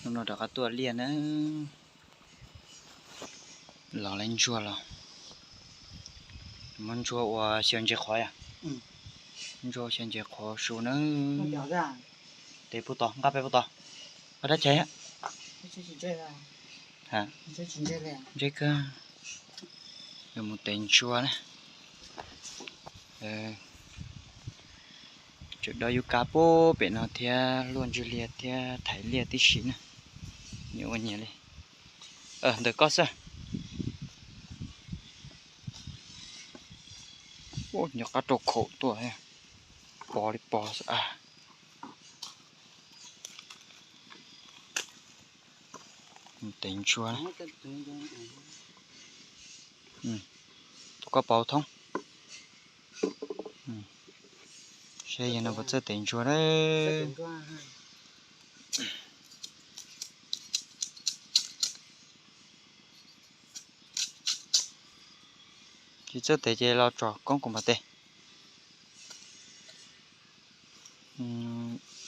Hnub no rov qab tuaj liaj na, los lawv ntsuag los. Muab ntsuag ua xyaw ntses qhuav yom? Ntsuag xyaw ntses qhuav su na. Tes puag tod, nqa pem puag tod. Nqa dab tsi? Ntses kawg. Yuav mus tev ntsuag na. Tseem do yub kab puag pem no thiab, luaj ntswg liaj thiab thaiv liaj tib si na. Nyias ua nyias li. Ntawm koj xwb. Nco qab rau khaum tuaj, pos li pos xwb a. Tev ntsuag. Tus koj pos thoob. Saib yog no puas txawj tev ntsuag na. Tsis txawj tev ces los tso koob kuv npam tes.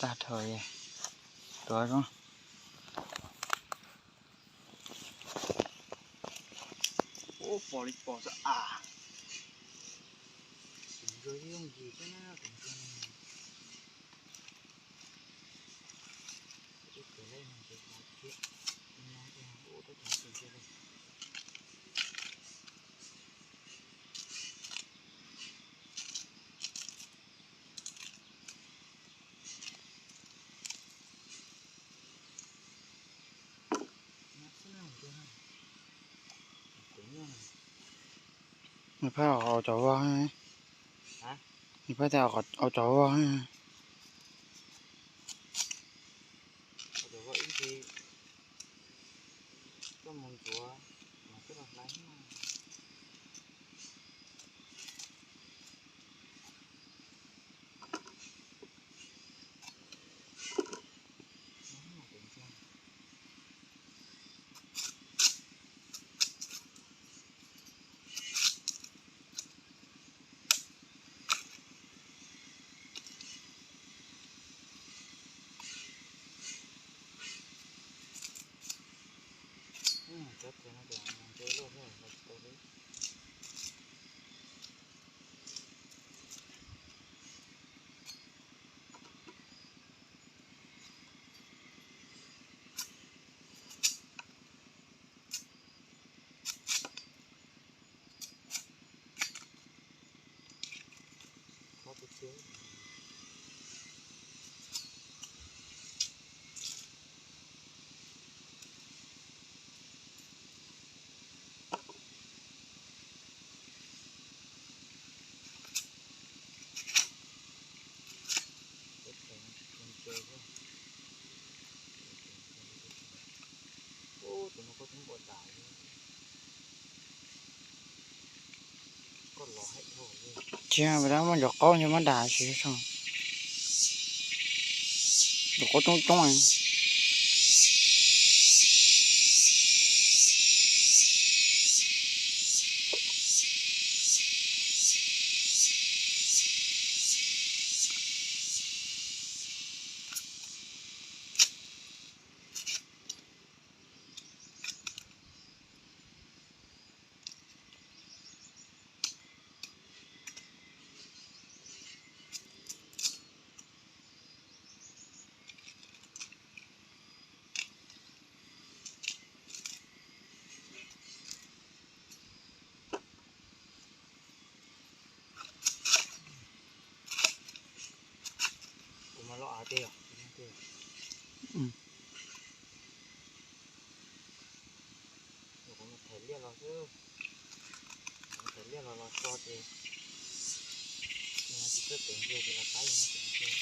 Tag dhau tuav zoo. Pos li pos xwb a. Nws pab au cov voj, nws pab tias au cov voj. Tsis, dab muaj ncov qaub ntshe muab dag tsis tau. Ncov qaub coob coob. Kuv mas los av tiag. Kuv mas thaiv liaj los xwb. Kuv thaiv liaj los los tso ces, tsis txawj tev ntsuag ces los pab yus tev ntsuag.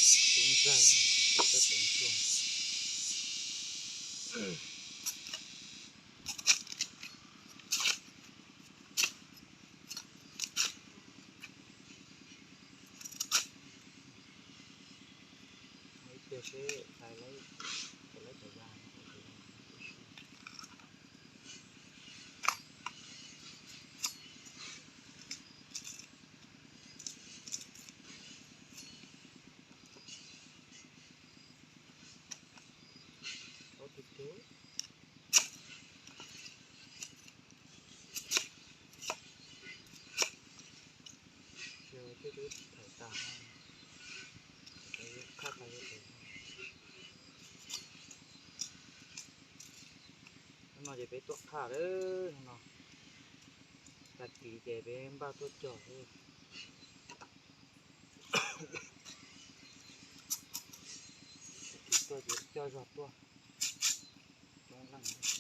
Thaub tub ntxawg, tsis txawj tev ntsuag. Peb twb thaiv tas, qhaj tau. Hnub no ces peb tuaj qhaj lawm, hnub no tag kis ces peb npaj tuaj cog xwb. Tag kis tuaj ces coj zog tuaj, coob leej.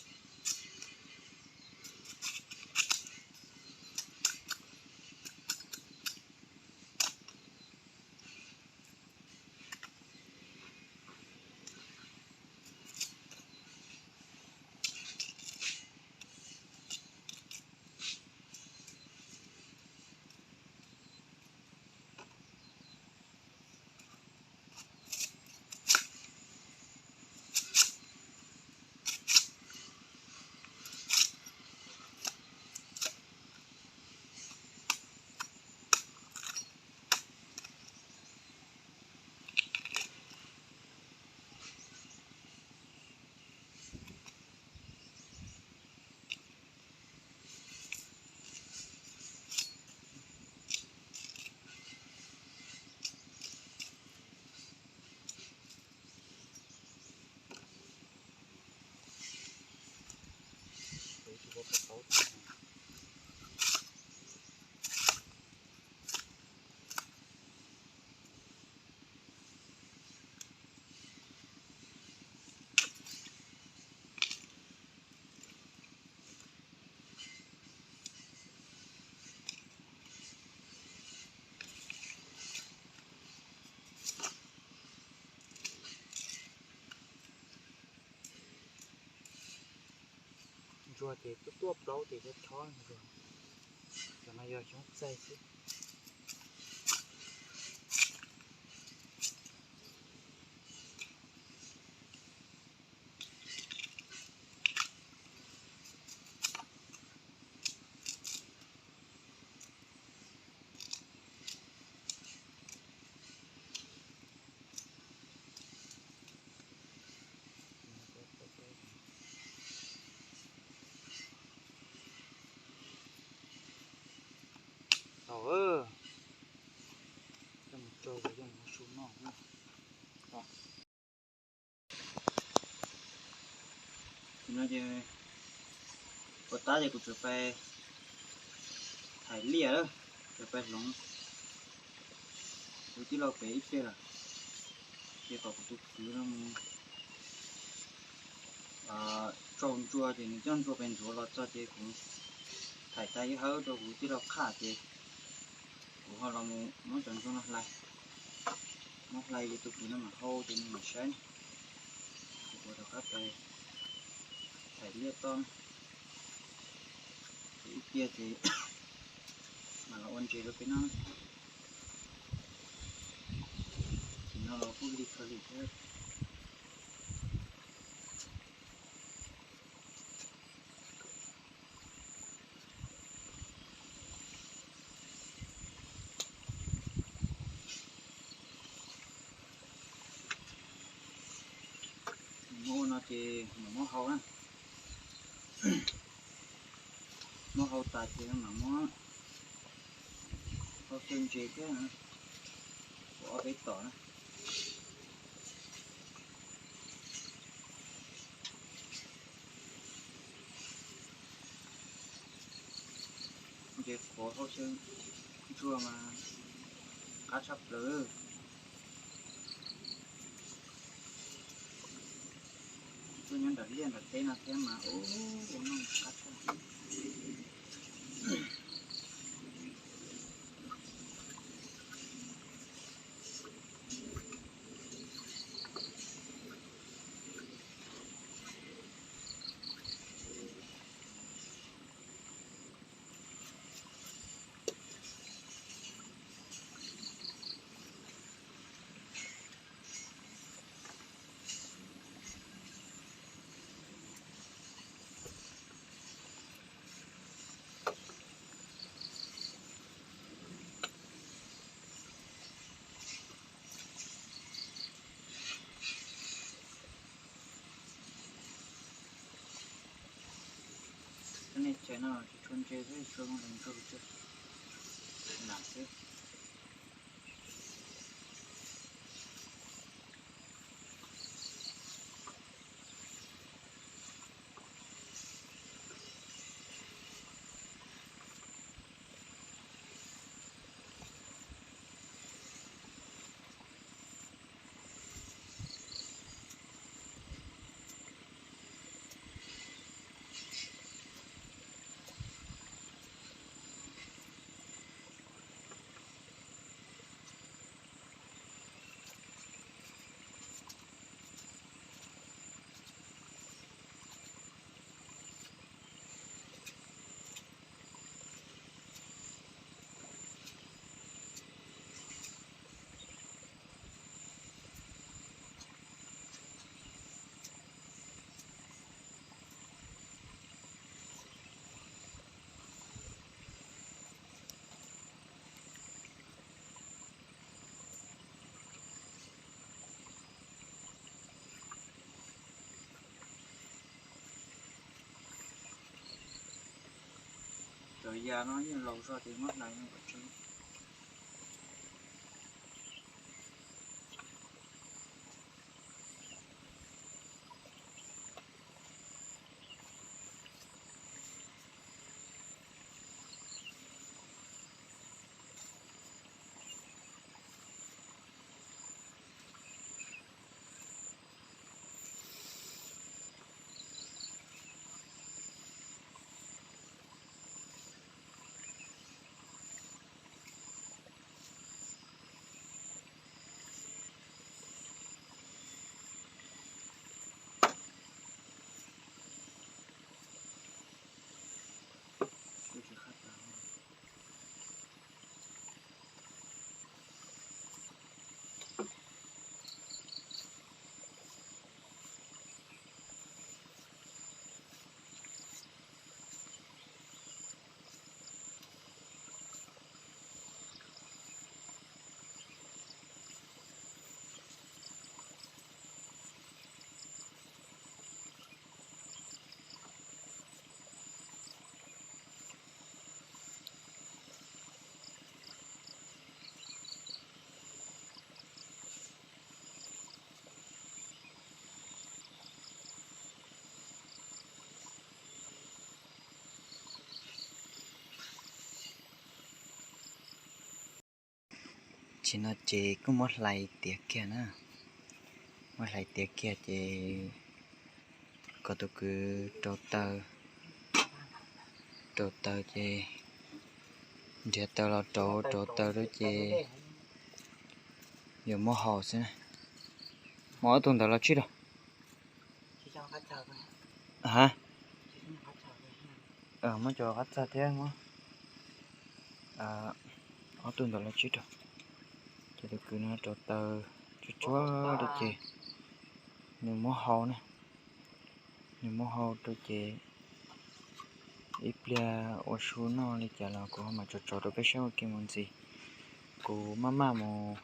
Ntsuag ces tuaj tuaj plaub ces chob chob ntsuag. Cov no yog xyoob txaij xwb. Tau, coj mus rau coj mus su noj. Tam no ces puas tab ces kuv tseem pais thaiv liaj, tseem pais hloov kuv tij laug pem ib pliag lawm, ces kom kuv tus kwv no mus tsau ntsuag ces nws coj ntsuag pem ntxuav los txog ces kuv thaiv tas ib hawb rau kuv tij laug qhaj ces kuv ho los mus muab cov ntsuag no hlais, muab hlais ces tus kwv no mam hau ces nws mam saib. Ces kuv rov qab pais thaiv liaj toj, ces ib pliag ces mam los ua ntses rau peb noj. Ces no los kuj lig kawg li thiab. Muab ua no ces mam muab hau na. Muab hau tas ces mam muab hau xyaw ntses thiab, ua ob peb tom na. Ntses qhuav hau xyaw ntsuag mas qab tshaj plaws. Tuaj nyob nram liaj nram teb no thiab mas ua noj qab tshaj. Nej tshais no tsis tshua ntse thiab, tshua zoo li ntsuag, lam xwb. Yam no yeej laus zog ces muab hlais no kom tsawg. Tsis no ces kuj muab hlais tiav kiag na. Muab hlais tiav kiag ces kom tus kwv rauv taws, rauv taws ces nrhiav taws los rauv, rauv taws rau ces yuav muab hau xwb na. Muab ob tug ntawd los tsib rau. Ha, muab cov qab txag thiab muab ob tug ntawd los tsib rau. Ces tus kwv no rauv taws tsuag tsuag rau ces nws muab hau na. Nws muab hau rau ces ib pliag ua su noj li cas los kuv ho mam tso tso rau peb saib ua ke mus ntxiv. Kuv maj maj mus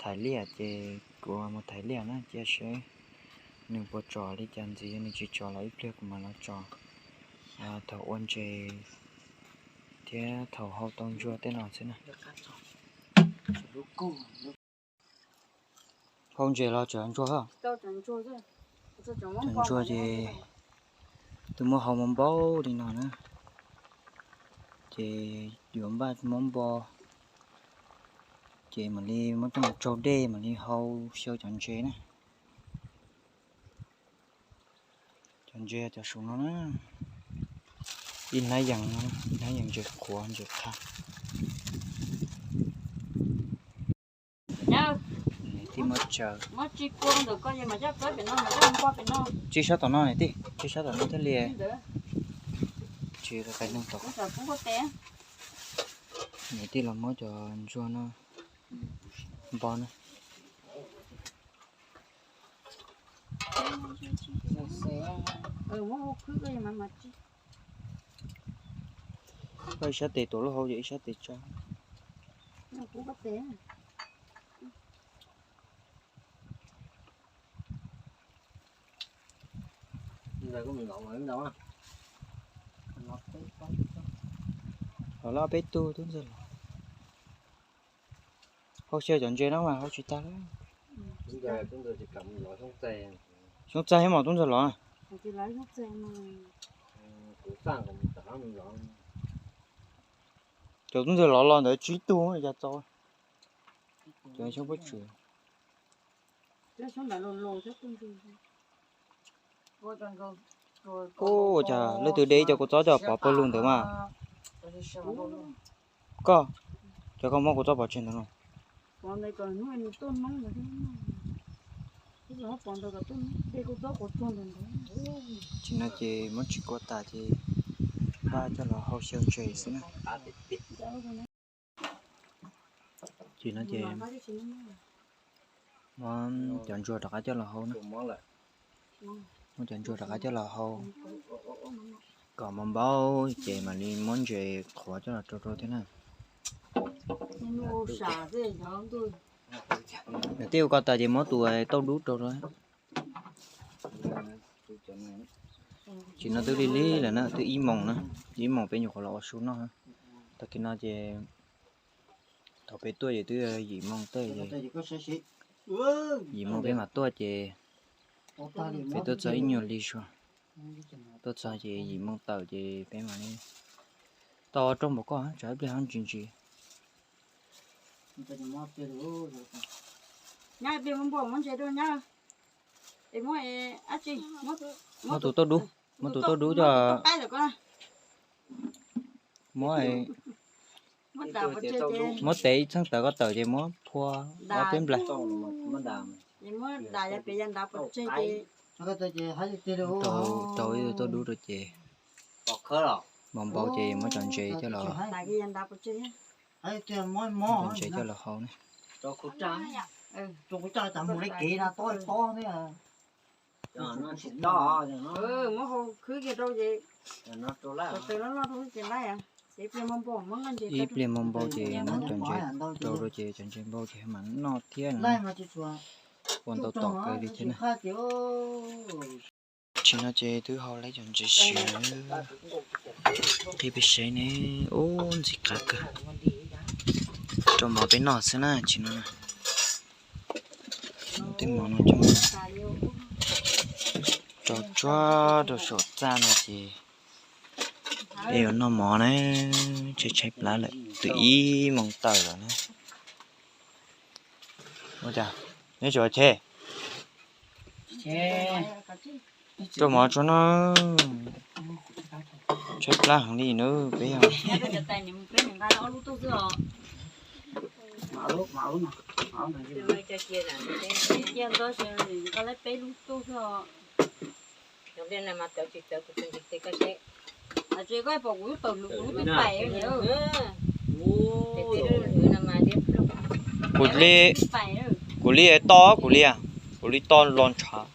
thaiv liaj ces kuv mus thaiv liaj na, cia seb nws puas tsom li cas ntxiv, yog nws tsis tsom los ib pliag kuv mam los tsom thaum ua ntses thiab thaum hau tau ntsuag tej no xwb na. Hau ntses los tseem ntsuag. Tseem ntsuag ces twb muab hau npau npau li no na, ces yuav npaj muab npo, ces mam li muab coj mus tsau dej mam li hau xyaw cov ntses na. Cov ntses cov saum no na, ib hnab yees no, ib hnab yees ntses qhuav ntses qha. Tij muab tsaws. Tsib sab tom no niam tij, tsib sab tom no thiaj li. Tsis qe qe neeg tom. Niam tij los muab cov ntsuag no npo na. Koj ib sab tes tuav lub hau, yog ib sab tes tsa. Los loj peb tug tub ntxawg los. Hau xyaw cov ntses no mas hau tsis tag li. Xyoob txaij thiab mas tub ntxawg los. Cov tub ntxawg los los ntawd tsib tug cas txaus. Cov xyoob pob tsuas. Ua cas leej twg de ib co kua txob coj pov pawg lug ntawd mas. Koj, cov koj muab kua txob pov tseg ntawd no. Tsis no ces muab tsis kua tas ces npaj coj los hau xyaw ntses xwb na. Ces no ces muab cov ntsuag rov qab coj los hau na. Muab cov ntsuag rov qab coj los hau kom npau npau ces mam li muab ntses qhuav coj los rau rau thiab na. Nws tej ua ko tas ces muab tus tauj dub rau rau. Ces no twb lig lig lawm na, twb ib moos na, ib moos peb nyuam qhuav los ua su noj. Tag kis no ces thaum peb tuaj ces twb yim moo tej ces, yim moo peb mam tuaj ces peb tuaj txog ib nyuag li suav. Tuaj txog ces yim moo tawm ces peb mam li tau rau npaum ko, tsam ib pliag ho ntsis ntsis. Muab tus tauj dub, muab tus tauj dub coj, muab, muab tev ib txheej tawm ko tawm ces muab phua ob peb nplaig. Tau ib tug tauj dub rau ces npau npau ces muab cov ntses coj los, cov ntses coj los hau ne. Ib pliag npau npau ces muab cov ntses rau rau ces cov ntses npau ces mam noj thiab no. Ua ntau tom kawg li thiab na. Tsis no ces twb hau lawm cov ntses siav, qhib peb saib ne. Ub, ntxim qab kawg. Rau mov peb noj xwb na tsis no. Tej mov no coj rau tsuag rau saum txaj no ces peb yuav noj mov na. Tshaib tshaib plab lawm, twb ib moos tawm lawm na. Ua cas neb tsis ua tsheb? Rau mov tsuag no. Tshaib plab heev li na peb yog. Kuv li, kuv li toj, kuv li, kuv li toj los ntshav.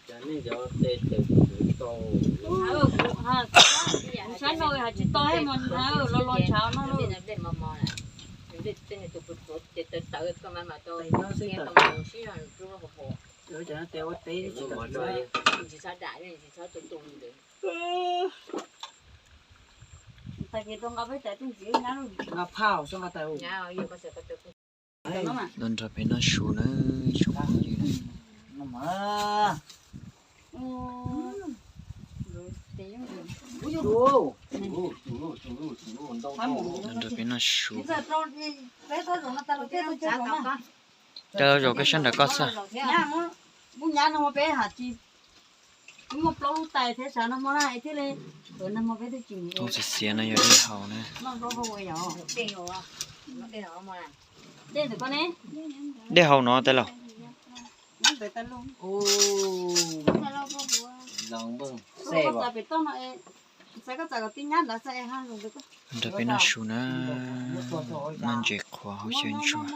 Los nrog peb noj su na, tsoom phooj ywg na. Los nrog peb noj su. Coj zaum koj sab nram koj xwb. Thooj xiav xiav no yog dej haus na. Dej haus no tas los. Nrog peb noj su na, noj ntses qhuav hauv xyaw ntsuag.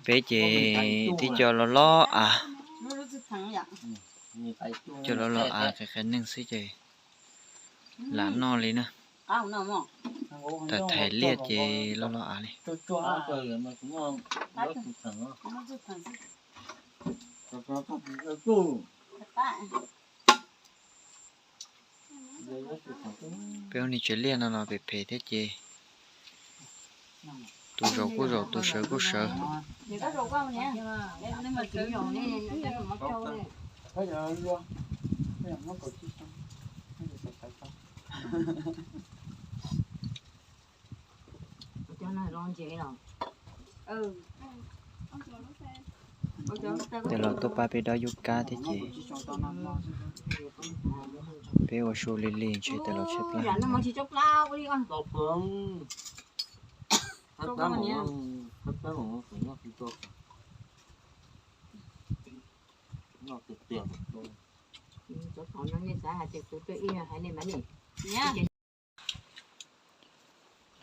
Peb ces tib co loj loj av, co loj loj av qias qias neeg xwb ces lam noj li na. Thaum thaiv liaj ces loj loj av li. Peb ua ni tsev liaj no los phem phem thiab ces tus zaum kuj zaum tus sawv kuj sawv. Ces los tuaj pab peb dob yub kab thiab ces peb ua su li li ntshe tas los tshaib plab.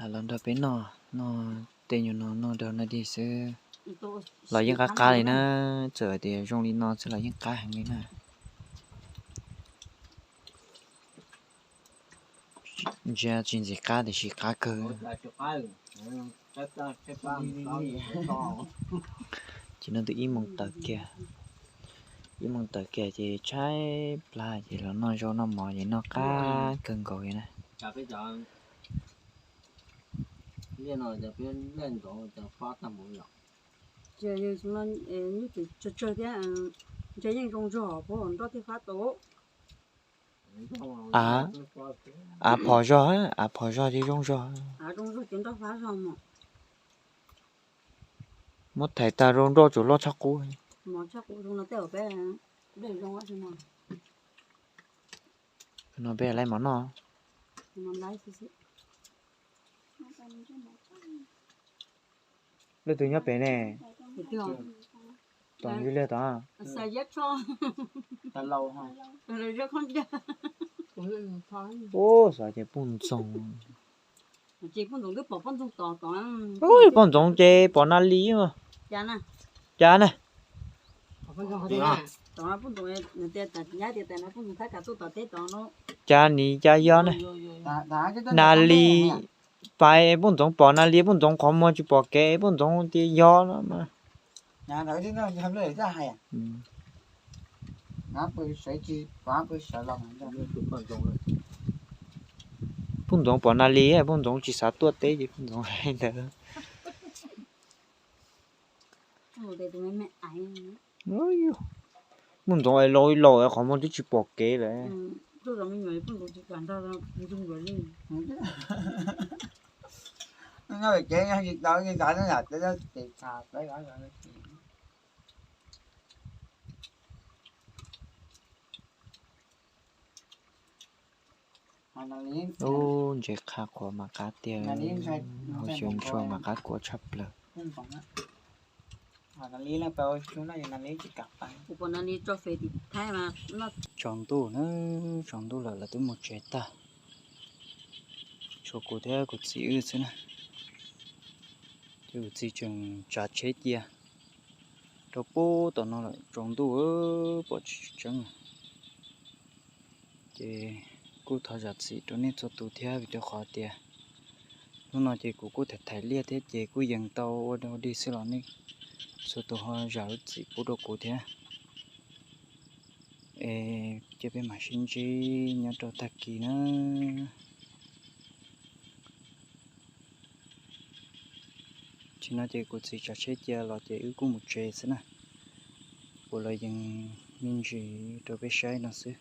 Lam los nrog peb noj, noj tej nyuag no noj daug noj dig xwb los yeej qab qab li na. Txawm tias zoo li no xwb los yeej qab heev li na. Ntsia tsis ntxim qab tiam sis qab kawg. Ces no twb ib moos tawm kiag, ib moos tawm kiag ces tshaib plab ces los noj zaub noj mov ces noj qab kawg nkaus li na. Cas peb cov liaj no cas peb liaj ntxoov cas fab tag npaum li yom? Ces yog xyoo no nyuj twm tsawg tsawg thiab, ntses yeej zoo zog, puab nroj thiaj fab tau. Av phom zog, av phom zog ces zoo zog. Av zoo zog ces nroj fab zog mog. Muab thaiv tag rau nroj tsuas loj tshaj qub. Mov tshaj qub zoo no tej zaum peb dej zoo. No peb laij mov noj. Leej twg nyob pem ne? Tom ntsis liag tod. Ub, xav ces poj ntxoog. Poj ntxoov ces pom na li. Cas na? Cas nim cas yog na? Na li pais poj ntxoov pom na li, poj ntxoov qhov muag tsis pom kev, poj ntxoov tias yog no. Poj ntxoov pom na li, poj ntxoov tsis xav tuaj teb ces poj ntxoov hais ntawd. Poj ntxoov es laus laus qhov muag twb tsis pom kev lawm. Ub, ntses qha qhuav mas qab tiag, hauv xyoob ntshua mas qab kua tshaj plaws. Tsaus ntuj na, tsaus ntuj lawm lawv twb mus tsev tag. Tshuav kuv thiab kuv txiv wb xwb na. Ces kuv txiv tseem tsav tsheb cia rau pub tom no lawm, tsaus ntuj pom tsis tseeb. Ces kuj thov zam txim rau nej txhua tus thiab vim rau qhov tias hnub no ces kuv kuj tham thaiv liaj thiab ces kuj yees tau ua dog dig xwb los nej txhua tus ho zam lub txim pub rau kuv thiab. Es cia peb mam sib ntsib nyob rau tag kis na. Tsis no ces kuv txiv tsav tsheb cia los ces wb kuj mus tsev xwb na. Kuv los yees me ntsis rau peb saib no xwb.